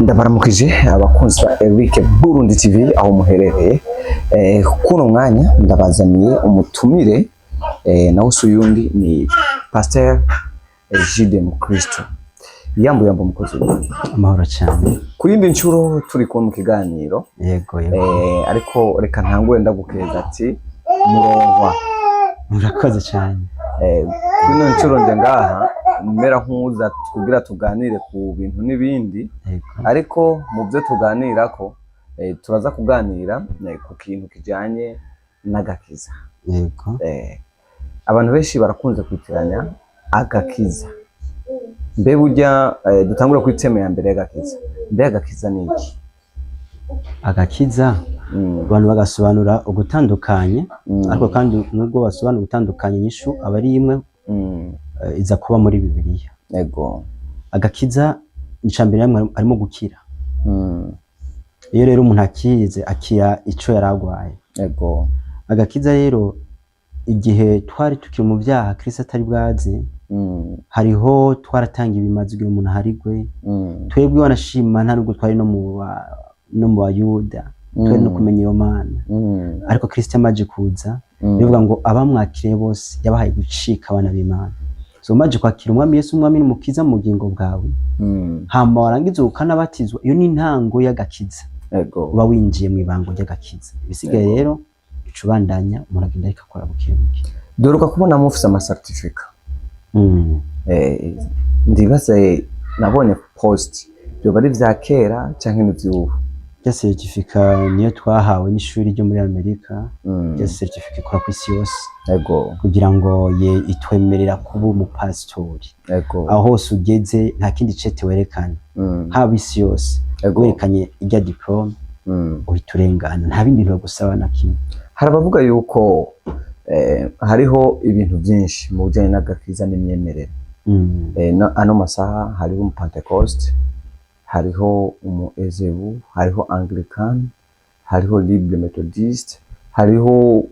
Ndabaramukije abakunzi ba Eric Burundi TV aho muherereye. Kuno mwanya ndabazaniye umutumire, nawe si uyundi, ni Pasteur Egide Mukristo. Yambu yambu, mukozi w'Imana. Amahoro cyane. Ku yindi nshuro turi kumwe mu kiganiro. Yego. Ariko reka ntangure ndagukeza ati muronkwa. Murakoze cyane. Kuri ino nshuro nje ngaha mera nk'uza kugira tuganire ku bintu n'ibindi, ariko mu byo tuganirako, turaza kuganira ku kintu kijanye n'agakiza. Abantu benshi barakunze kwitiranya agakiza. Mbe burya, dutangure kuri thème ya mbere y'agakiza, mbe agakiza ni iki? Agakiza, abantu bagasobanura ugutandukanye, ariko kandi nubwo basobanura ugutandukanye, inyishu aba ari imwe, iza kuba muri Bibiliya. Agakiza, icya mbere harimo gukira. Iyo rero umuntu akize, akira ico yari agwaye. Agakiza rero, igihe twari tukiri mu byaha, Kristo atari bwaze, hariho twaratanga ibimazi kugira umuntu aharigwe. Twebwe wanashima nta nubwo twari no mu Bayuda, twari no kumenya iyo Mana, ariko Kristo amaze kuza, bivuga ngo abamwakiriye bose yabahaye gucika abana b'Imana. So umaze kwakira Umwami Yesu, Umwami n'Umukiza mu bugingo bwawe, hama warangiza ukanabatizwa, iyo ni intango y'agakiza. Uba winjiye mu ibango ry'agakiza. Ibisigaye rero ica ubandanya, umuntu agenda ariko akora buke buke. Duheruka kubona mufise ama certificat. Ndibaza, nabonye post, vyoba ari vya kera canke ni vy'ubu? Rya certificat niyo twahawe n'ishuri ryo muri Amerika. Rya certificat ikora ku isi yose, kugira ngo ye itwemerera kuba umupasitori. Aho hose ugeze, nta kindi cete werekana, haba isi yose, werekanye irya diplôme, uhita urengana, nta bindi bintu bagusaba na kimwe. Hari abavuga yuko hariho ibintu byinshi mu bijyanye n'agakiza n'imyemerere. Ano masaha hariho umu Pentecost, hariho umu Ezebu, hariho Anglican, hariho Libre Methodist, hariho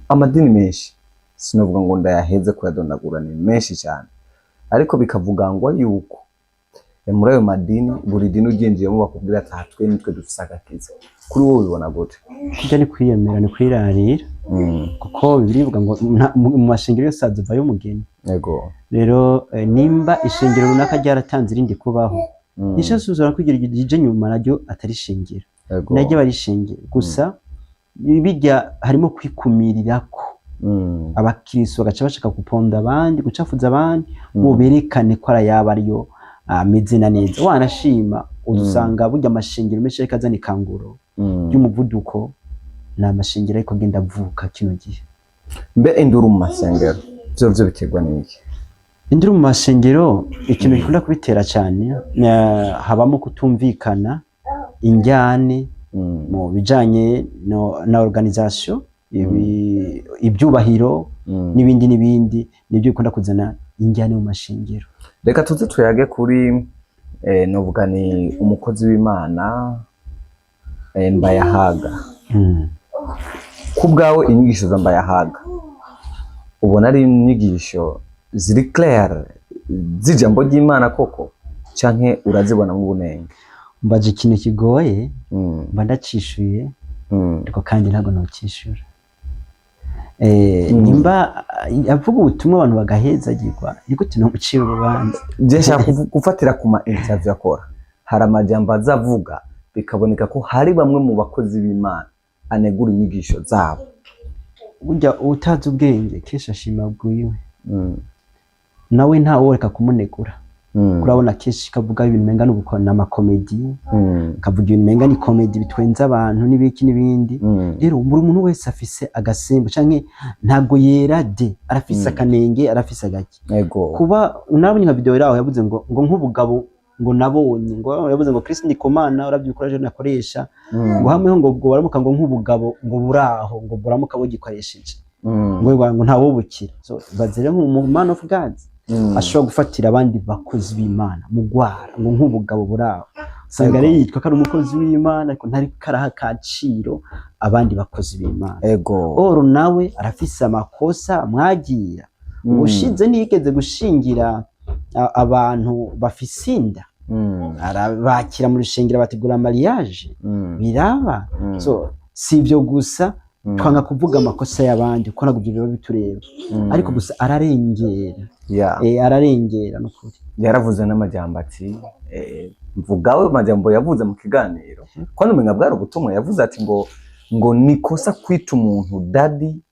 amadini menshi, sinovuga ngo ndayaheze kuyadondagura, ni menshi cyane. Ariko bikavuga ngo yuko muri ayo madini, buri dini uryinjiyemo bakubwira ati: "Aha twe nitwe dufise agakiza." Kuri wowe ubibona gute? Kurya ni kwiyemera, ni kwirarira, kuko Bibiliya ivuga ngo mu mashengero yose hazovayo umugeni. Rero nimba ishengero runaka ryaratanze irindi kubaho, nico suzora kugira rije nyuma naryo atari ishengero, naryo bari ishengero gusa. Bijya harimo kwikumirirako, abakristo bagaca bashaka guponda abandi, gucafuza abandi, ngo berekane ko arayaba ariyo ameze na neza. Wanashima uzusanga burya amashengero menshi ariko azana ikanguro ry'umuvuduko, ni amashengero ariko agenda avuka kino gihe. Mbe induru mu masengero vyo biterwa n'iki? Induru mu masengero, ikintu gikunda kubitera cyane, habamo kutumvikana, injyane mu bijanye na organisation, ibyubahiro n'ibindi n'ibindi, nibyo bikunda kuzana injyane mu mashengero. Reka tuze tuyage kuri novuga ni umukozi w'Imana Mbayahaga. Ku bwawe, inyigisho za Mbayahaga ubona ari inyigisho ziri clair z'ijambo ry'Imana koko, canke urazibona mu bunenge? Mbaje ikintu kigoye, mba ndacishuye, ariko kandi ntabwo nokishura. Nimba avuga ubutumwa abantu bagahezagirwa, ni gute nomucira urubanza? Je nshaka gufatira ku ma interview akora, hari amajambo azavuga bikaboneka ko hari bamwe mu bakozi b'Imana anegura inyigisho zabo. Burya utazi ubwenge kenshi ashima bwiwe. Nawe ntaworeka kumunegura. Urabona kenshi kavuga ibintu umenga ni ama comédie, kavuga ibintu umenga ni comédie, bitwenza abantu n'ibiki n'ibindi. Rero buri muntu wese afise agasembo, canke ntabwo yera de, arafise akanenge, arafise agake. Kuba nabonye nka video iraho yavuze ngo nk'ubugabo ngo nabonye, ngo yavuze ngo Chris Ndikumana, uravye ibikoresho nakoresha, ngo hamwe ngo baramuka ngo nk'ubugabo ngo buraho ngo buramuka bugikoresheje, ngo ntawubukira. So bazere mu man of God ashobora gufatira abandi bakozi b'Imana mu gwara ngo nk'ubugabo buraho, usanga rero yitwa ko ari umukozi w'Imana, ariko ntari karaha akaciro abandi bakozi b'Imana. Oro nawe arafise amakosa mwagira. Ubushize ntiyigeze gushingira abantu bafise inda. Arabakira mu rushengero, bategura mariage, biraba. So si ibyo gusa, twanga kuvuga amakosa y'abandi kuko ntabwo ibyo biba bitureba, ariko gusa ararengera. Ararengera nukuri. Yaravuze n'amajambo ati mvuga we amajambo yavuze mu kiganiro ko numenga bwari ubutumwa. Yavuze ati ngo ni kosa kwita umuntu daddy,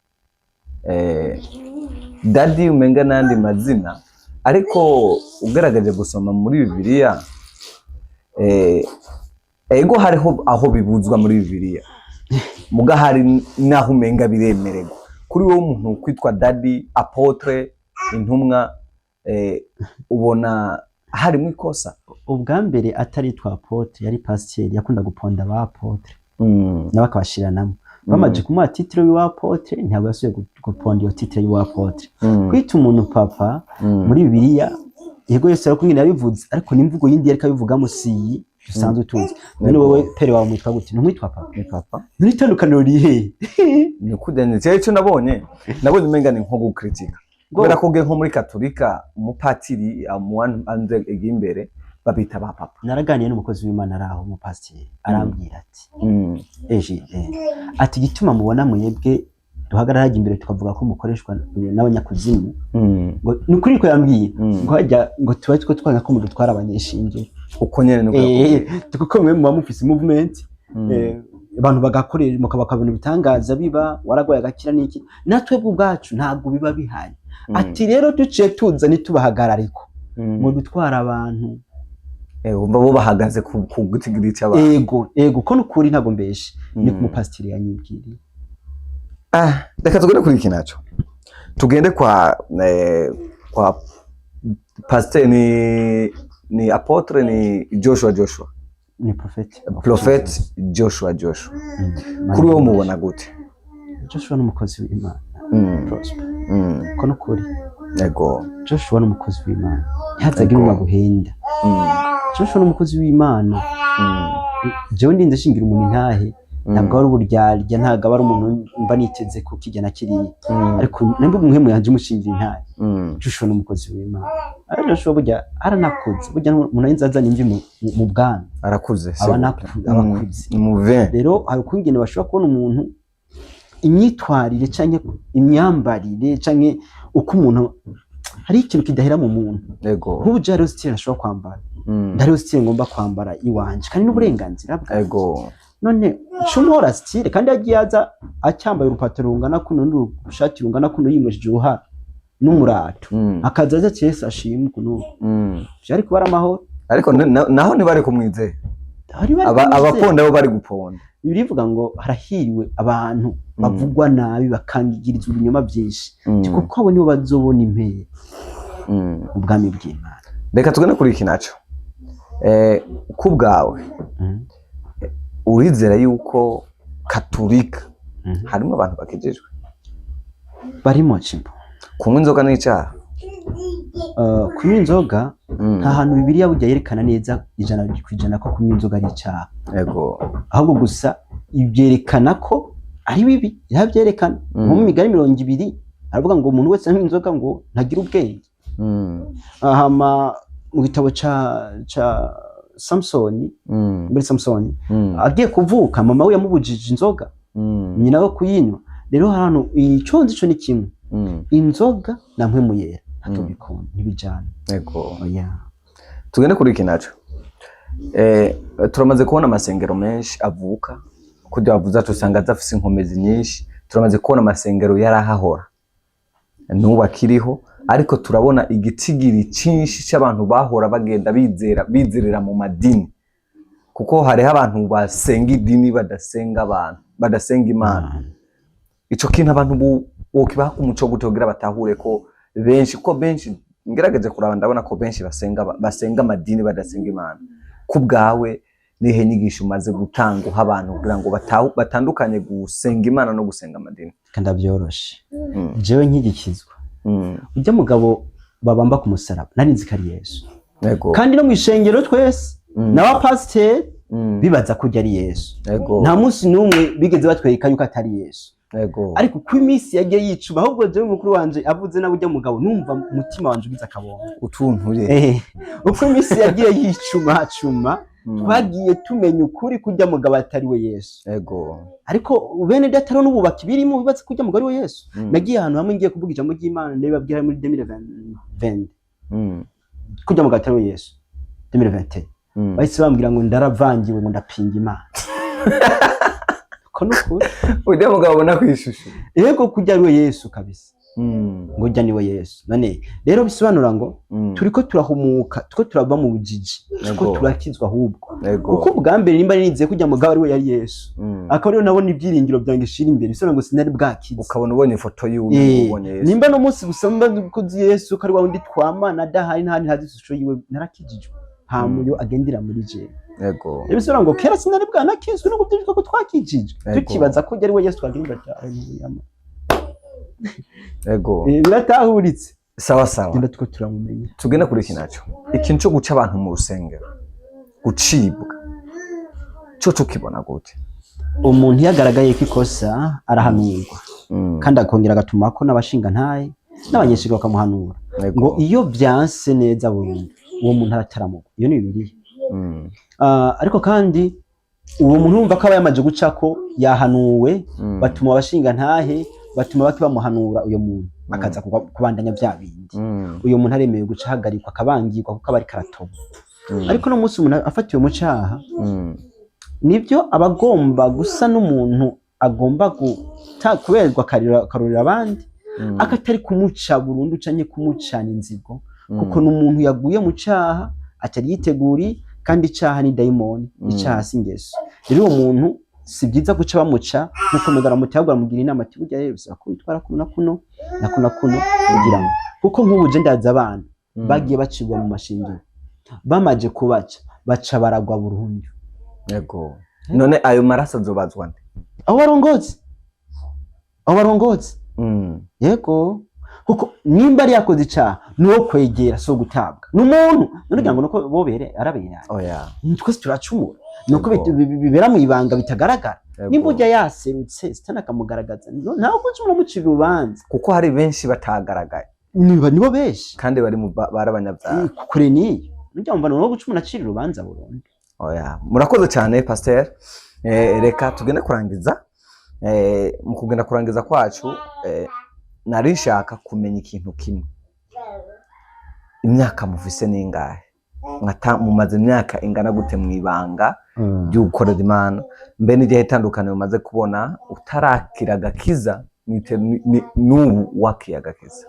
daddy umenga n'andi mazina, ariko ugaragaje gusoma muri Bibiliya, ego hariho aho bibuzwa muri Bibiliya, muga hari naho umenga biremererwa. Kuri wowe, umuntu kwitwa daddy, apôtre, intumwa, ubona harimo ikosa? Ubwa mbere ataritwa apôtre, yari pasiteri, yakunda guponda ba apôtre, nabo akabashiranamo. Bamaze kumuha titre y'uwapôtre, ntabwo yasubiye guponda iyo titre y'uwapôtre. Kwita umuntu papa, muri Bibiliya, yego, Yesu yarakumwe yabivuze, ariko n'imvugo yindi yariko abivugamo si iyi dusanzwe tuzi. None wowe père wawe mwitwa gute? Ntumwitwa papa? Ni papa. None itandukaniro rihe? Ni ukujya icyo nabonye umenga ni nko gukritika, kubera ko ugiye nko muri Katolika, umupatiri amuwanze imbere babita ba papa. Naraganiye n'umukozi w'Imana ari aho, umupasiteri, arambwira ati eje ati igituma mubona mwebwe duhagarara hajya imbere tukavuga ko mukoreshwa n'abanyakuzimu, ngo ni ukuri ko yambwiye, ngo hajya ngo tuba two twanga ko mudutwara abanyeshingiro. Uko nyene niko yakubwiye. Kuko mwe muba mufise movement, abantu bagakorera bakabona ibitangaza biba, waragwaye agakira n'iki, natwe ubwacu ntabwo biba bihari. Ati rero duciye tuza ntitubahagarariko ngo dutwara abantu. Wumva bo bahagaze ku gitigiri cy'abantu. Ego, ko nukuri ntabwo mbeshe, ni ku mupasiteri yanyibwiriye. Ah, reka tugende kuri iki naco, tugende kwa pasteur, ni apôtre, ni Joshua. Ni prophète. Prophet Joshua. Kuri wowe mubona gute? Joshua ni umukozi w'Imana. Prosper, ko nukuri. Joshua ni umukozi w'Imana, ntihazagire umwe aguhenda. Joshua ni umukozi w'Imana. Jewe ndinze shingira umuntu intahe, ntabwo ari uburyarya, ntabwo aba ari umuntu mba niteze ko kijya na kiriya, ariko nimba umuhemu yanje umushingira intahe. Joshua ni umukozi w'Imana, ariko Joshua burya aranakuze, burya umuntu arinze azana imvi mu bwana. Arakuze. Aba abakuze. Ni mu 20. Rero hari ukungene bashobora kubona umuntu, imyitwarire canke imyambarire canke uko umuntu, hari ikintu kidahera mu muntu. Nk'ubu je hariho style nashobora kwambara, hariho style ngomba kwambara iwanje, kandi n'uburenganzira bwanjye. None nshobora style, kandi yagiye aza acyambaye urupataro rungana kuno n'urushati rungana kuno, yimwesheje uruhara n'umurato, akaza aza ati Yesu ashimwe ukuntu, vyari kuba ari amahoro. Ariko naho ntibari kumwizera. Hari bari kumwizera. Abaponda bo bari guponda. Birivuga ngo harahiriwe abantu bavugwa nabi, bakangirizwa ibinyoma byinshi, kuko abo nibo bazobona impera mu bwami bw'Imana. Reka tugende kuri iki naco. Ku bwawe, urizera yuko Katolika harimo abantu bakijijwe? Barimo cimbo. Kunywa inzoga n'icyaha? Kunywa inzoga, nta hantu Bibiliya burya yerekana neza 100% ko kunywa inzoga ari icyaha. Ahubwo gusa ibyerekana ko ari bibi, irabyerekana. Nko mu Migani 20 aravuga ngo umuntu wese anywa inzoga ngo ntagira ubwenge. Hama mu gitabo ca Samsoni, muri Samsoni, agiye kuvuka mama we yamubujije inzoga, nyina we kuyinywa. Rero hano icyo nzi cyo ni kimwe: inzoga na Mpwemu Yera ntatubikunda, ntibijana. Oya. Tugende kuri iki naco. Turamaze kubona amasengero menshi avuka, kurya bavuze ati usanga adafise inkomezi nyinshi. Turamaze kubona amasengero yarahahora n'ubu akiriho, ariko turabona igitigiri cinshi c'abantu bahora bagenda bizera, bizerera mu madini, kuko hariho abantu basenga idini, badasenga abantu, badasenga Imana. Ico kintu abantu bokibaha umuco gute kugira batahure ko benshi, ko benshi ngerageje kuraba ndabona ko benshi basenga amadini, badasenga Imana? Ku bwawe, nihe nyigisho umaze gutanga uha abantu kugira ngo batandukanye gusenga Imana no gusenga amadini? Kandi byoroshe. Jewe nkigikizwa, ujya mugabo babamba ku musaraba nari nzi ko ari Yesu. Kandi no mu ishengero twese n'abapasiteri. Bibaza ko urya ari Yesu. Nta munsi n'umwe bigeze batwereka yuko atari Yesu. Ariko uko iminsi yagiye yicuma, ahubwo jewe mukuru wanje avuze nawe urya mugabo, numva umutima wanje ugize akabongo. Utuntuye. Uko iminsi yagiye yicuma cuma, twagiye tumenya ukuri kurya mugabo atari we Yesu. Ariko bene data rero n'ubu bakibirimo, bibaza ko urya mugabo ari we Yesu. Nagiye ahantu hamwe ngiye kuvuga ijambo ry'Imana, ndabibabwira muri 2020 kurya mugabo atari we Yesu, 2021. Bahise bambwira ngo ndaravangiwe, ngo ndapinga Imana. Ko nukuri. Urya mugabo ubona kw'ishusho? Yego, kurya ari we Yesu kabisa. Ngo urya ni we Yesu. None rero bisobanura ngo turiko turahumuka, turiko turava mu bujiji, turiko turakizwa ahubwo. Kuko ubwa mbere nimba nizeye ko urya mugabo ari we yari Yesu, akaba ariyo nabona ibyiringiro byanjye shira imbere, bisobanura ngo sinari bwakize. Ukabona ubonye ifoto yiwe, ubonye Yesu. Nimba no munsi gusa mba kuzi Yesu ko ari wa wundi twamana adahari, ntahandi ntazi ishusho yiwe, narakijijwe nta muyo agendera muri jewe. Rero bisobanura ngo kera sinari bwanakizwe, no kubyitwa ko twakijijwe, tukibaza ko ari we Yesu twagira imbere. Biratahuritse. Sawa sawa. Genda tuko turamumenya. Tugenda kuri iki naco, ikintu cyo guca abantu mu rusengero, gucibwa, cyo tukibona gute? Umuntu iyo agaragaye ko ikosa arahanurwa, kandi akongera agatuma ko n'abashinga ntaye n'abanyeshuri bakamuhanura. Ngo iyo byanse neza burundu, uwo muntu arataramugwa. Iyo ni Bibiliya. Ariko kandi uwo muntu wumva ko aba yamaze guca ko yahanuwe, batuma abashinga ntahe, batuma bake bamuhanura, uyo muntu akaza kubandanya bya bindi, uyo muntu aremewe guca ahagarikwa, akabangirwa, kuko aba ariko aratoba. Ariko no munsi umuntu afatiwe mu caha, nibyo, aba agomba gusa n'umuntu agomba kuberwa akarorera abandi, akatari kumuca burundu canke kumucana inzigo, kuko n'umuntu yaguye mu caha atari yiteguriye, kandi icaha ni dayimoni. Icaha si ingeso. Rero uwo muntu si byiza guca bamuca nkuko mugara mutabwa, bamugira inama ati: "Burya rero bisaba ko witwara kuno na kuno na kuno na kuno," kugira ngo, kuko nk'ubu je ndazi abana bagiye bacibwa mu mashingiro, bamaje kubaca baca baragwa burundu. None ayo maraso azobazwa nde? Aho barongozi, aho barongozi. Yego, kuko nimba ari yakoze icaha, nuwo kwegera, so gutabwa n'umuntu. None kugira ngo nuko bobere arabera? Oya. Twese turacumura, nuko bibera mu ibanga bitagaragara. Nimba ujya yaserutse, Sitani akamugaragaza, ntawe kuca muramucira urubanza. Kuko hari benshi batagaragaye. Niba nibo benshi. Kandi bari mu bari abanyabyaha. Kure niyo nujya mva nuwo guca umuntu acira urubanza burundu. Oya, murakoze cyane, pasteur. Reka tugende kurangiza. Mu kugenda kurangiza kwacu, nari nshaka kumenya ikintu kimwe: imyaka mufise ningahe? Mumaze imyaka ingana gute mu ibanga ryo gukorera Imana? Mbe n'igihe itandukaniro mumaze kubona utarakira agakiza n'ubu wakiye agakiza?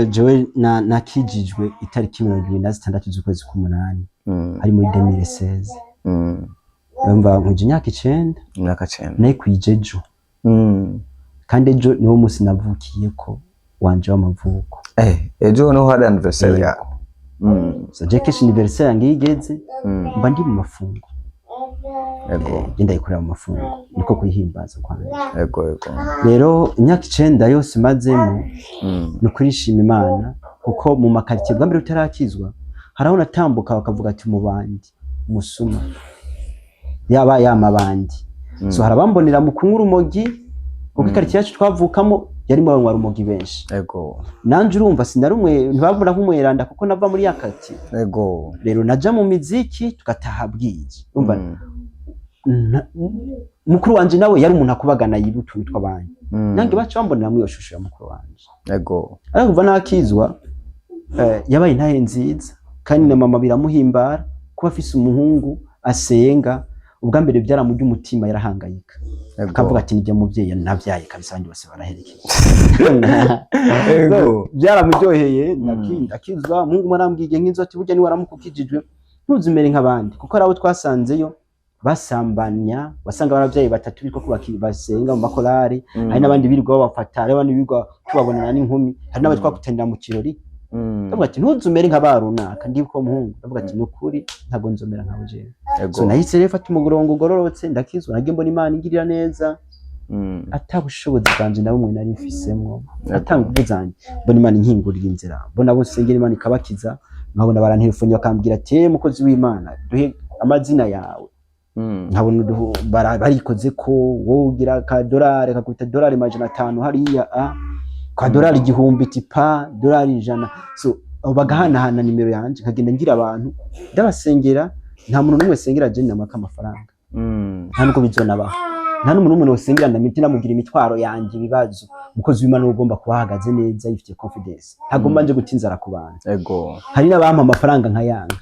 Jewe nakijijwe itariki 26 z'ukwezi k'umunani, hari muri 2016. Urumva nkwije imyaka 9. Imyaka 9. Nayikwije ejo. Kandi ejo niwo munsi navukiyeko wanje w'amavuko. Ejo niho hari anniversaire yawe? So je kenshi anniversaire yange iyo igeze, mba ndi mu mafungo. Je ndayikorera mu mafungo, niko kuyihimbaza kwanje. Yego yego. Rero imyaka 9 yose mazemo, ni ukuri nshima Imana, kuko mu makaritsiye bwa mbere utarakizwa, hari aho natambuka bakavuga ati: "Mubandi musuma yaba yamabandi." So hari abambonera mu kunywa urumogi, kuko ikaritsiye yacu twavukamo yarimo abanywa rumogi benshi. Nanje urumva sinarumwe, ntibabona nk'umweranda kuko nava muri ya karitsiye. Rero naja mu miziki tugataha bwije. Urumva mukuru wanje nawe yari umuntu akubagana, yiba utuntu tw'abandi. Nange baca bambonera muri iyo shusho ya mukuru wanje. Ariko kuva nakizwa, yabaye intahe nziza, kandi na mama biramuhimbara kuba afise umuhungu asenga. Ubwa mbere byaramurya umutima, yarahangayika, akavuga ati: "Nijya muvyeyi navyaye kabisa, abandi bose baraherekeye." Byaramuryoheye. Ndakizwa, umuhungu umwe arambwiye nk'inzu ati: "Burya niwaramuka ukijijwe ntuzumere nk'abandi," kuko hari abo twasanzeyo basambanya, wasanga baravyaye batatu bitwa ko basenga mu makorari. Hari n'abandi birirwa babafata, hari abandi birirwa tubabonana n'inkumi, hari n'abandi twakutanira mu kirori. Ndavuga ati: "Ntuzumere nka ba runaka." Ndibuka umuhungu, ndavuga ati: "Nukuri ntabwo nzomera nkawe jewe." So nahise rero mfata umurongo ugororotse, ndakizwa, nagiye mbona Imana ingirira neza, ata bushobozi bwanje na bumwe nari mfisemwo, ata nguvu zanje. Mbona Imana inkingurira inzira, mbona abo nsengera Imana ikabakiza, nkabona barantelefone bakambwira ati: "Eh, mukozi w'Imana, duhe amazina yawe." Nkabona barikoze ko wowe ugira akadorari kakubita dorari 500 hariya, a kwa dorari 1000 tipa dorari 100. So abo bagahanahana nimero yanje, nkagenda ngira abantu ndabasengera. Nta muntu n'umwe sengera je namaka amafaranga. Nta nuko bizonabaho, nta n'umuntu n'umwe nosengera ndamiti namugira imitwaro yanje, ibibazo. Umukozi w'Imana ugomba kuba ahagaze neza, yifitiye confidence, ntagomba nje guta inzara ku bantu. Hari n'abampa amafaranga nkayanga.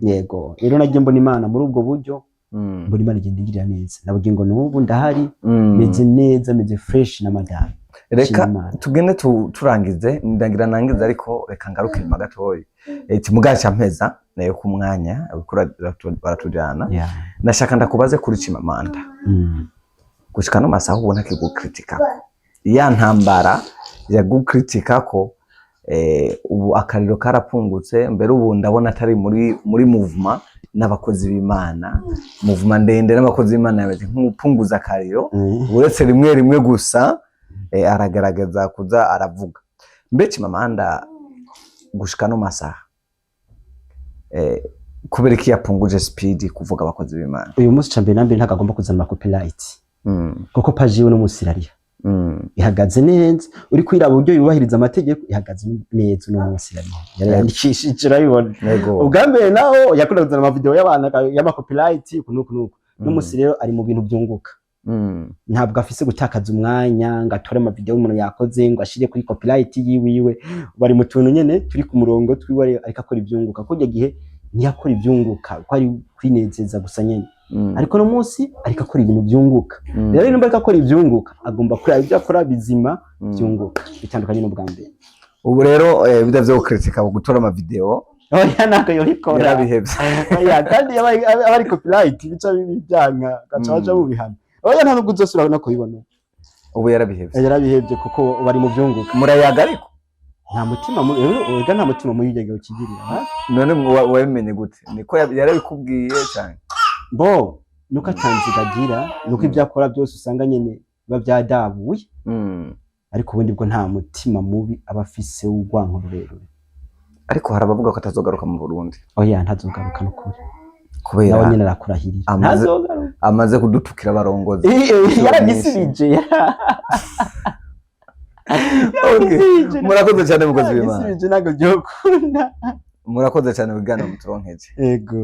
Yego, rero nagiye mbona Imana muri ubwo buryo. Mbona Imana igenda ingirira neza, nabwiye ngo n'ubu ndahari, meze neza, meze fresh na madame. Reka Shima Imana. tugende turangize, ndagira nangize, ariko reka ngaruke inyuma gatoya. Kimuga mpeza nayo ku mwanya uriko baratujana. Ndashaka ndakubaze kuri Chimamanda. Gushika no masaha ubona kigukritika ya ntambara yagukritika ko ubu akariro karapungutse. Mbere ubu ndabona atari muri movement n'abakozi b'Imana, movement ndende n'abakozi b'Imana yameze nk'upunguza akariro, uretse rimwe rimwe gusa aragaragaza kuza aravuga. Mbe Chimamanda gushika no masaha kubera iki yapunguje speed kuvuga abakozi b'Imana? Uyu munsi ca mbere na mbere ntabwo agomba kuzana copyright, kuko page yiwe no munsi irariha, ihagaze neza. Uri kwiraba uburyo yubahiriza amategeko, ihagaze neza. Uno munsi irariha, yarayandikishije, urabibona. Ubwa mbere naho yakunda kuzana amavideo y'abantu y'ama copyright uku n'uku n'uku. Uno munsi rero ari mu bintu byunguka. Ntabwo afise gutakaza umwanya ngo atore amavideo y'umuntu yakoze ngo ashire kuri copyright yiwiwe. Bari mu tuntu nyene turi ku murongo twiwe, ariko akora ivyunguka. Kurya gihe ntiyakora ivyunguka, ko ari kwinezeza gusa nyene. Ariko no munsi ariko akora ibintu byunguka. Rero nimba ariko akora ivyunguka, agomba kuraba ibyo akora bizima, byunguka, bitandukanye n'ubwa mbere. Ubu rero bida vyo gukritika, gutora amavideo, Oya, ntabwo yobikora. yarabihevye. Oya, kandi aba ari copyright, bica bibijyanka gaca baja mubihano. Oya, nta nubwo uzosubira no kubibona. Ubu yarabihevye. Yarabihevye kuko bari mu byunguka. Murayaga ariko? Nta mutima erega nta mutima mubi yigeze ukigirira, ha? None wabimenye gute? Niko yarabikubwiye cyane? Bo nuko atanziga agira, nuko ibyo akora byose usanga nyene biba byadabuye. Ariko ubundi bwo nta mutima mubi aba afise w'urwanko rurerure. Ariko hari abavuga ko atazogaruka mu Burundi. Oya, ntazogaruka n'ukuri. Kubera Nawe nyene arakurahirira. Ntazogaruka. amaze kudutukira abarongozi. Yaragisubije. Okay. Murakoze cyane, mukozi w'Imana. Yaragisubije, ntabwo byokunda. Murakoze cyane, biganiro muturonkeje. Ego.